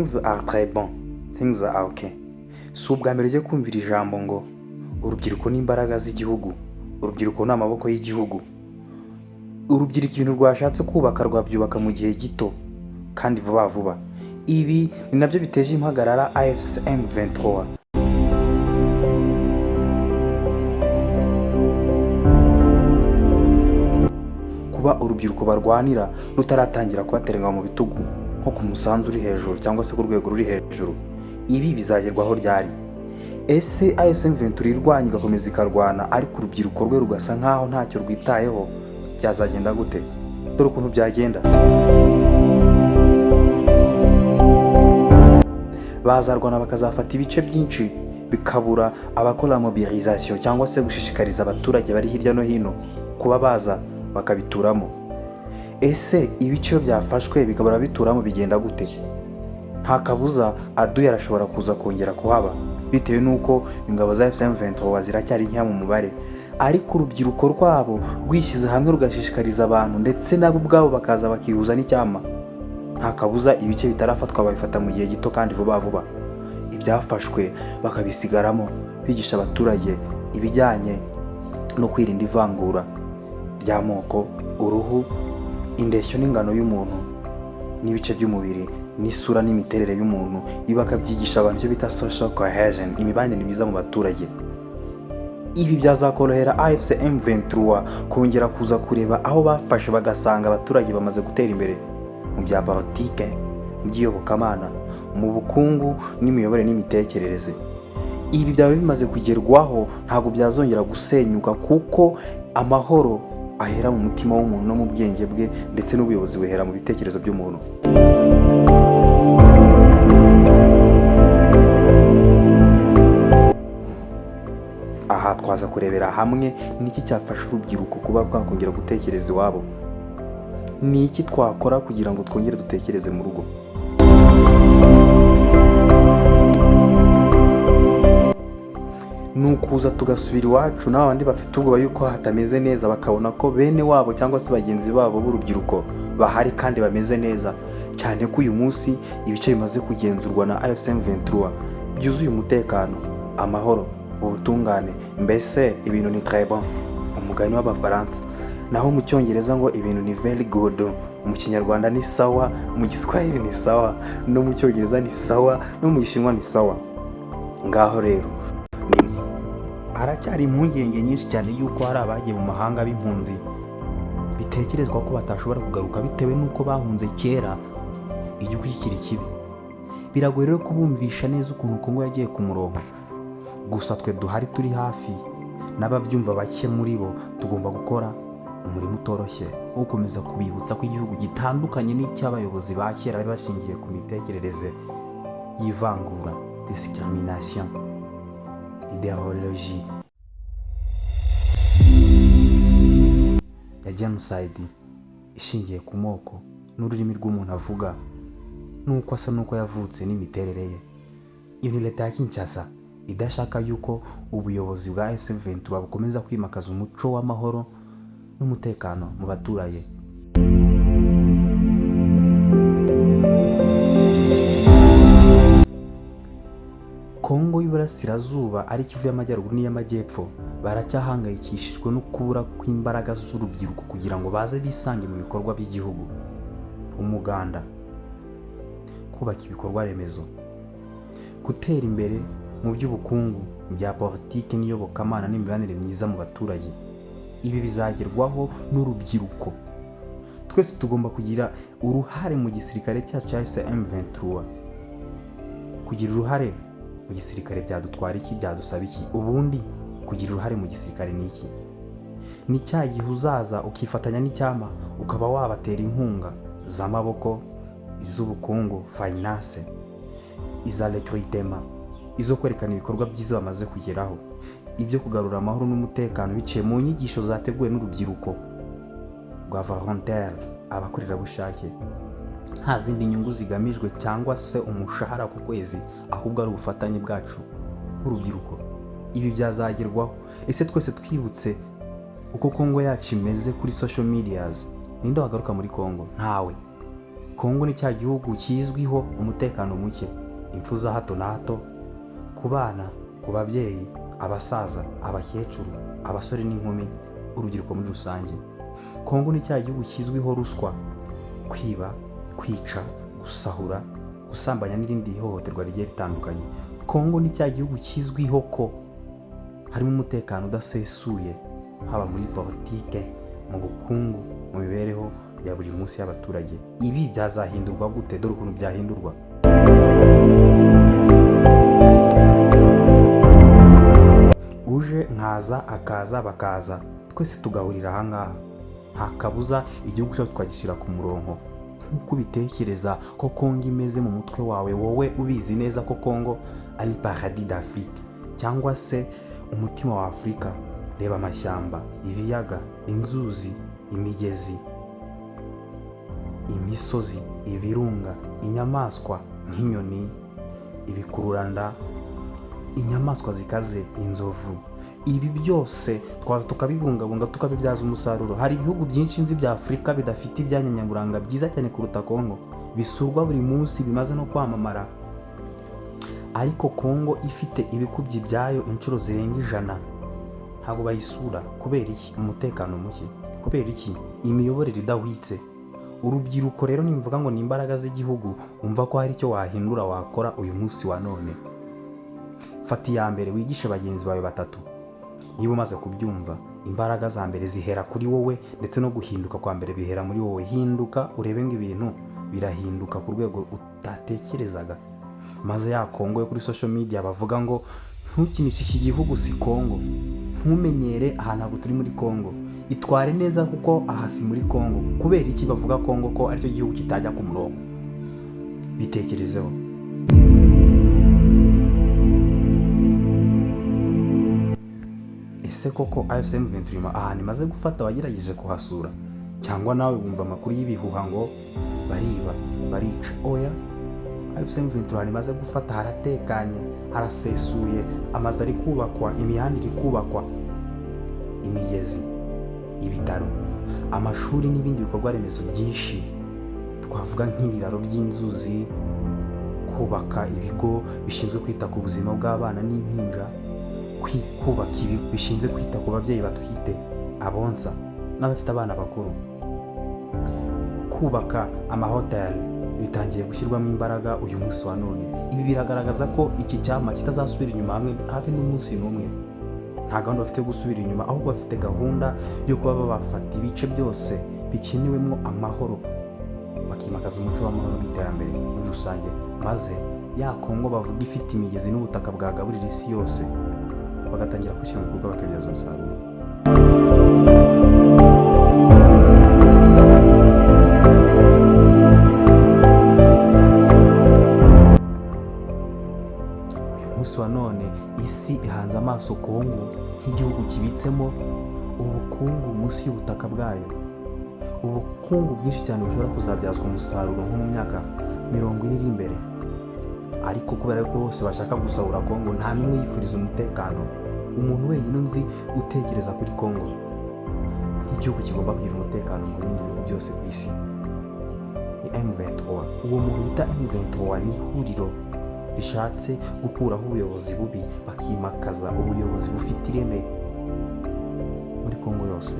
Things are très bon, things are okay. Si ubwa mbere ugiye kumvira ijambo ngo urubyiruko ni imbaraga z'igihugu, urubyiruko ni amaboko y'igihugu. Urubyiruko ibintu rwashatse kubaka rwabyubaka mu gihe gito kandi vuba vuba. Ibi ni nabyo biteje impagarara AFC M23. Kuba urubyiruko barwanira rutaratangira kubaterenga mu bitugu nko ku musanzu uri hejuru cyangwa se ku rwego ruri hejuru. Ibi bizagerwaho ryari? Ese AFC M23 irwanya igakomeza ikarwana, ariko urubyiruko rwe rugasa nkaho ntacyo rwitayeho, byazagenda gute? Dore ukuntu byagenda. Bazarwana bakazafata ibice byinshi, bikabura abakora mobilisation cyangwa se gushishikariza abaturage bari hirya no hino kuba baza bakabituramo. Ese ibice iyo byafashwe bikabura bituramo bigenda gute? Nta kabuza aduyi arashobora kuza kongera kuhaba, bitewe n'uko ingabo za AFC M23 ziracyari nkeya mu mubare, ariko urubyiruko rwabo rwishyize hamwe rugashishikariza abantu, ndetse nabo ubwabo bakaza bakihuza n'icyama, nta kabuza ibice bitarafatwa babifata mu gihe gito kandi vuba vuba. Ibyafashwe bakabisigaramo, bigisha abaturage ibijyanye no kwirinda ivangura ry'amoko, uruhu, indeshyo n'ingano y'umuntu, n'ibice by'umubiri, n'isura n'imiterere y'umuntu. Ibi bakabyigisha abantu, icyo bita social cohesion, imibanire myiza mu baturage. Ibi byazakorohera AFC M23 kongera kuza kureba aho bafashe, bagasanga abaturage bamaze gutera imbere mu bya politike, mu by'iyobokamana, mu bukungu n'imiyoborere n'imitekerereze. Ibi byaba bimaze kugerwaho, ntabwo byazongera gusenyuka, kuko amahoro ahera mu mutima w'umuntu no mu bwenge bwe, ndetse n'ubuyobozi buhera mu bitekerezo by'umuntu. Aha twaza kurebera hamwe n'iki cyafasha urubyiruko kuba rwakongera gutekereza iwabo. Ni iki twakora kugira ngo twongere dutekereze mu rugo? Ni ukuza tugasubira iwacu, n'aba bandi bafite ubwoba yuko hatameze neza bakabona ko bene wabo cyangwa se bagenzi babo b'urubyiruko bahari kandi bameze neza, cyane ko uyu munsi ibice bimaze kugenzurwa na AFC M23 byuzuye umutekano, amahoro, ubutungane, mbese ibintu ni très bon, umugani w'Abafaransa. Naho mu Cyongereza ngo ibintu ni very good, mu Kinyarwanda ni sawa, mu Giswahili ni sawa, no mu Cyongereza ni sawa, no mu Gishinwa ni sawa. Ngaho rero haracyari impungenge nyinshi cyane y'uko hari abagiye mu mahanga b'impunzi bitekerezwa ko batashobora kugaruka, bitewe n'uko bahunze kera igihugu kikiri kibi. Biragoye rero kubumvisha neza ukuntu Kongo yagiye ku murongo. Gusa twe duhari, turi hafi n'ababyumva bake muri bo, tugomba gukora umurimo utoroshye wo gukomeza kubibutsa ko igihugu gitandukanye n'icy'abayobozi ba kera bari bashingiye ku mitekerereze y'ivangura, discrimination, ideology ya genocide ishingiye ku moko n'ururimi rw'umuntu avuga n'uko asa n'uko yavutse n'imiterere ye. Iyo ni leta ya Kinshasa idashaka yuko ubuyobozi bwa AFC M23 bukomeza kwimakaza umuco w'amahoro n'umutekano mu baturage. Kongo y'Iburasirazuba, ari Kivu y'Amajyaruguru n'iy'Amajyepfo, baracyahangayikishijwe no kubura kw'imbaraga z'urubyiruko kugira ngo baze bisange mu bikorwa by'igihugu: umuganda, kubaka ibikorwa remezo, gutera imbere mu by'ubukungu, mu bya politiki n'iyobokamana n'imibanire myiza mu baturage. Ibi bizagerwaho n'urubyiruko. Twese tugomba kugira uruhare mu gisirikare cyacu cya AFC M23. Kugira uruhare mu gisirikare byadutwara iki? Byadusaba iki? Ubundi kugira uruhare mu gisirikare ni iki? Ni cya gihe uzaza ukifatanya n'icyama, ukaba wabatera inkunga z'amaboko, iz'ubukungu, finance, iza recruitment, izo kwerekana ibikorwa byiza bamaze kugeraho, ibyo kugarura amahoro n'umutekano biciye mu nyigisho zateguwe n'urubyiruko rwa volontaire, abakorerabushake, nta zindi nyungu zigamijwe cyangwa se umushahara ku kwezi, ahubwo ari ubufatanye bwacu nk'urubyiruko. Ibi byazagerwaho. Ese twese twibutse uko Kongo yacu imeze kuri social medias, ninde wagaruka muri Kongo? Ntawe. Kongo ni cya gihugu kizwiho umutekano muke, impfu za hato na hato ku bana, ku babyeyi, abasaza, abakecuru, abasore n'inkumi, urubyiruko muri rusange. Kongo ni cya gihugu kizwiho ruswa, kwiba, kwica, gusahura, gusambanya n'irindi hohoterwa rigiye ritandukanye. Kongo ni cya gihugu kizwiho ko harimo umutekano udasesuye, haba muri politike, mu bukungu, mu mibereho ya buri munsi y'abaturage. Ibi byazahindurwa gute? Dore ukuntu byahindurwa. Uje nkaza, akaza, bakaza, twese tugahurira ahangaha, nta kabuza igihugu cyacu twagishyira ku murongo. Nk'uko ubitekereza ko Kongo imeze mu mutwe wawe, wowe ubizi neza ko Kongo ari paradis d'Afrique cyangwa se umutima wa Afurika. Reba amashyamba, ibiyaga, inzuzi, imigezi, imisozi, ibirunga, inyamaswa nk'inyoni, ibikururanda, inyamaswa zikaze, inzovu. Ibi byose twaza tukabibungabunga, tukabibyaza umusaruro. Hari ibihugu byinshi nzi bya Afurika bidafite ibyanya nyaburanga byiza cyane kuruta Kongo, bisurwa buri munsi, bimaze no kwamamara, ariko Kongo ifite ibikubye ibyayo inshuro zirenga 100, ntabwo bayisura. Kubera iki? Umutekano muke. Kubera iki? Imiyoborere idahwitse. Urubyiruko rero, nimvuga ngo ni imbaraga z'igihugu, umva ko hari icyo wahindura, wakora uyu munsi wa none. Fata iya mbere wigishe bagenzi bawe batatu. Niba umaze kubyumva, imbaraga za mbere zihera kuri wowe, ndetse no guhinduka kwa mbere bihera muri wowe. Hinduka urebe ngo ibintu birahinduka ku rwego utatekerezaga. Maze ya Kongo yo kuri social media bavuga ngo ntukinishe iki gihugu, si Kongo, ntumenyere aha, ntabwo turi muri Kongo, itware neza kuko aha si muri Kongo. Kubera iki bavuga Kongo ko aricyo gihugu kitajya ku murongo? Bitekerezeho. Ese koko AFC M23 ahantu imaze gufata wagerageje kuhasura, cyangwa nawe wumva amakuru y'ibihuha ngo bariba, barica? Oya, AFC M23 ahantu imaze gufata haratekanye, harasesuye, amazu ari kubakwa, imihanda iri kubakwa, imigezi, ibitaro, amashuri n'ibindi bikorwa remezo byinshi, twavuga nk'ibiraro by'inzuzi, kubaka ibigo bishinzwe kwita ku buzima bw'abana n'impinja, kubaka ibigo bishinzwe kwita ku babyeyi batwite, abonsa n'abafite abana bakuru, kubaka amahoteli bitangiye gushyirwamo imbaraga uyu munsi wa none. Ibi biragaragaza ko iki cyama kitazasubira inyuma hamwe habe n'umunsi n'umwe. Nta gahunda bafite yo gusubira inyuma, ahubwo bafite gahunda yo kuba bafata ibice byose bikenewemo amahoro, bakimakaza umuco w'amahoro n'iterambere muri rusange, maze ya Kongo bavuga ifite imigezi n'ubutaka bwagaburira isi yose bagatangira gushyira mu bikorwa, bakabyaza umusaruro. Uyu munsi wa none isi ihanze amaso Kongo nk'igihugu kibitsemo ubukungu munsi y'ubutaka bwayo, ubukungu bwinshi cyane bushobora kuzabyazwa umusaruro nko mu myaka 40 iri imbere. Ariko kubera ko bose bashaka gusahura Kongo, nta n'umwe yifuriza umutekano. Umuntu wenyine uzi utekereza kuri Kongo nk'igihugu kigomba kugira umutekano mu bindi bihugu byose ku isi ni M23. Uwo muntu bita M23 ni ihuriro rishatse gukuraho ubuyobozi bubi, bakimakaza ubuyobozi bufite ireme muri Kongo yose,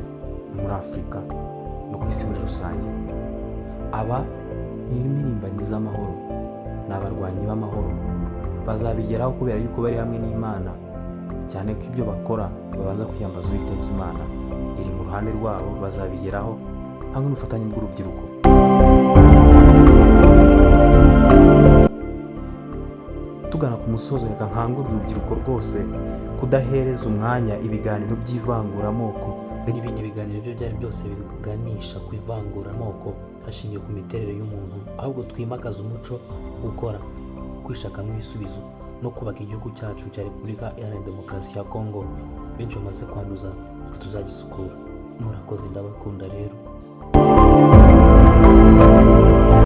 muri Afurika no ku isi muri rusange. Aba ni impirimbanyi z'amahoro, ni abarwanyi b'amahoro. Bazabigeraho kubera yuko bari hamwe n'Imana, cyane ko ibyo bakora babanza kwiyambaza Uwiteka. Imana iri mu ruhande rwabo, bazabigeraho hamwe n'ubufatanye bw'urubyiruko. Tugana ku musozo, reka nkangurire urubyiruko rwose kudahereza umwanya ibiganiro by'ivanguramoko n'ibindi biganiro ibyo byari byose biganisha ku ivanguramoko hashingiwe ku miterere y'umuntu, ahubwo twimakaze umuco wo gukora, kwishakamo ibisubizo no kubaka igihugu cyacu cya Repubulika Iharanira Demokarasi ya Kongo benshi bamaze kwanduza, twe tuzagisukura. Murakoze, ndabakunda rero.